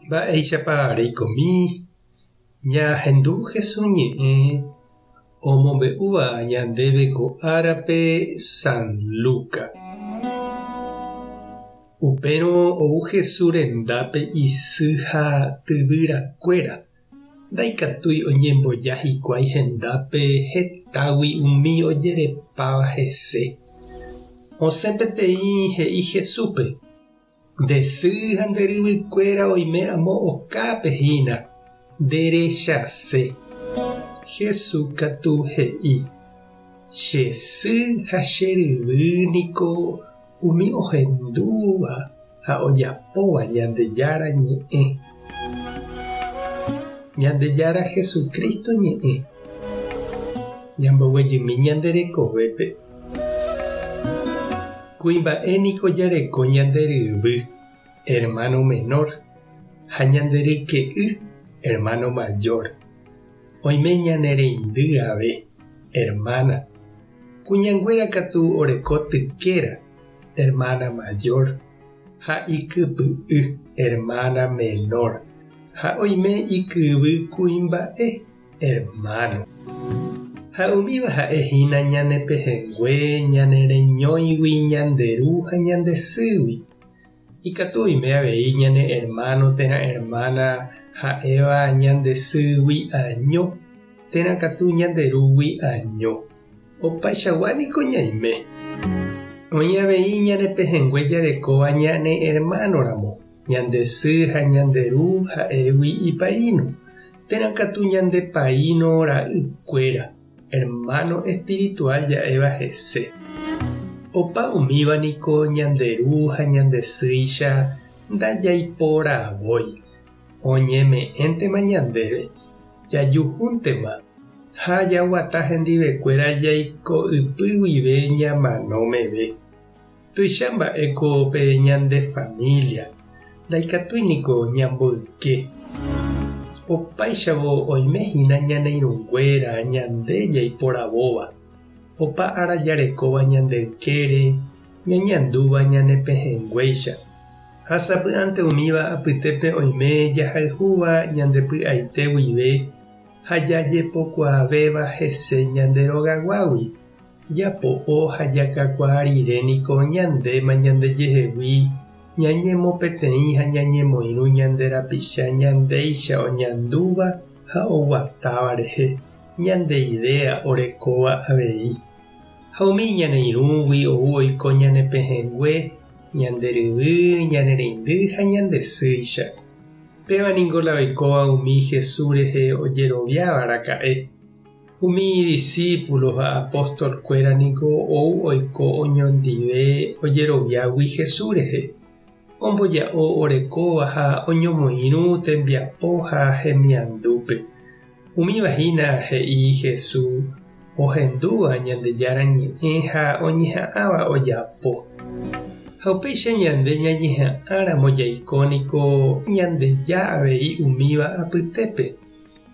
Mba'éichapa reikomi ñahendu Jesús ñe'ẽ omombe'úva ñandéve ko árape San Lucas. Upérõ ou Jesús rendápe isy ha tyvyrakuéra. Ndaikatúi oñemboja hikuái hendápe hetágui umi ojerepáva hese. Osẽ peteĩ he'i Jesúspe, Nde sy ha nde ryvykuéra oime amo okápe hína, nde rechase. Jesús katu he'i, Che sy ha che ryvy niko umi ohendúva ha ojapóva Ñandejára ñe'ẽ. Ñandejára Jesucristo ñe'ẽ. Ñamboguejymi ñande rekovépe. Kuimba'e niko jareko ñande ryvy, hermano menor, ha ñande ryke'y, hermano mayor. Oime ñane reindy ave, hermana. Kuñanguéra katu oreko tykéra, hermana mayor, ha ikypy'y, hermana menor, ha oime ikyvy kuimba'e, hermano. Ha umíva ha'e hína ñane pehẽngue ñane reñóigui ñande ru ha ñande sýgui. Ikatu oime avei ñane hermano térã hermana ha'éva ñande sýgui año, térã katu ñande rúgui año. Opaichagua niko ñaime. Oĩ avei ñane pehẽngue jarekóva ñane hermano-ramo, ñande sy ha ñande ru ha'égui ipaíno, térã katu ñande paíno ra'ykuéra, hermano espiritual ja'éva hese. Opa umíva niko ñande ru ha ñande sýicha ndajaiporavói, oñeme'ẽntema ñandéve, jajuhúntema ha jaguata hendivekuéra jaiko ypy guive ñamano meve. Tuicha mba'e ko pe ñande familia, ndaikatúi niko ñamboyke. Opáichavo oime hína ñane irũnguéra ñande jaiporavóva, opa ára jarekóva ñande ykére, ñañandúva ñane pehẽnguéicha. Ha sapy'ánte umíva apytépe oime jahayhúva ñande py'aite guive ha jajepokuaavéva hese ñande rogaguágui. Japo'o ha jakakuaa rire niko ñandéma ñandejehegui ñañemopeteĩ ha ñañemoirũ ñande rapicha ñandéicha oñandúva ha oguatáva rehe, ñande idea orekóva avei. Ha umi ñane irũgui ou oiko ñane pehẽngue, ñande ryvy, ñane reindy ha ñande sýicha. Péva ningo la oikóva umi Jesús rehe ojeroviáva raka'e. Umi idisípulo ha apóstol-kuéra niko ou oiko oñondive ojeroviágui Jesús rehe, omboja'o orekóva ha oñomoirũ tembiapo ha hemiandúpe. Umíva hína he'i Jesús ohendúva Ñandejára Ñe'ẽ ha oñeha'ãva ojapo. Ha upéicha ñande ñañeha'ãramo jaiko niko ñandeja avei umíva apytépe.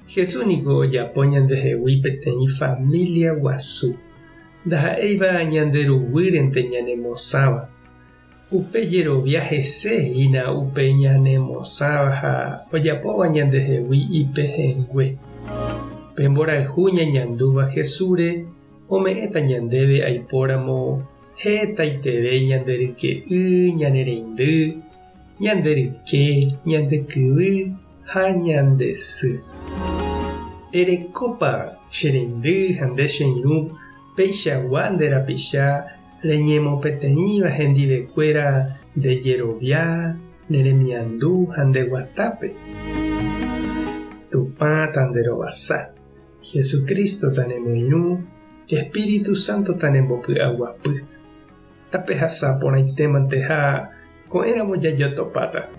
Jesús niko ojapo ñandehegui peteĩ família guasu, ndaha'éiva ñande ruguýrente ñanemosãva. Upe jerovia hese hína upe ñanemosãva ha ojapóva ñandehegui ipehẽngue. Pe mborayhu ñañandúva Jesúsre ome'ẽta ñandéve aipóramo hetaiteve ñande ryke'y, ñane reindy, ñande ryke, ñande kyvy ha ñande sy. Erekópa che reindy ha nde che irũ peichagua nde rapicha reñemopeteĩva hendivekuéra nde jerovia, ne remiandu ha nde guatápe? Tupã tanderovasa, Jesucristo tanemoirũ, Espíritu Santo tanembopy'aguapy. Tapehasa porãitémante ha ko'ẽramo jajotopáta.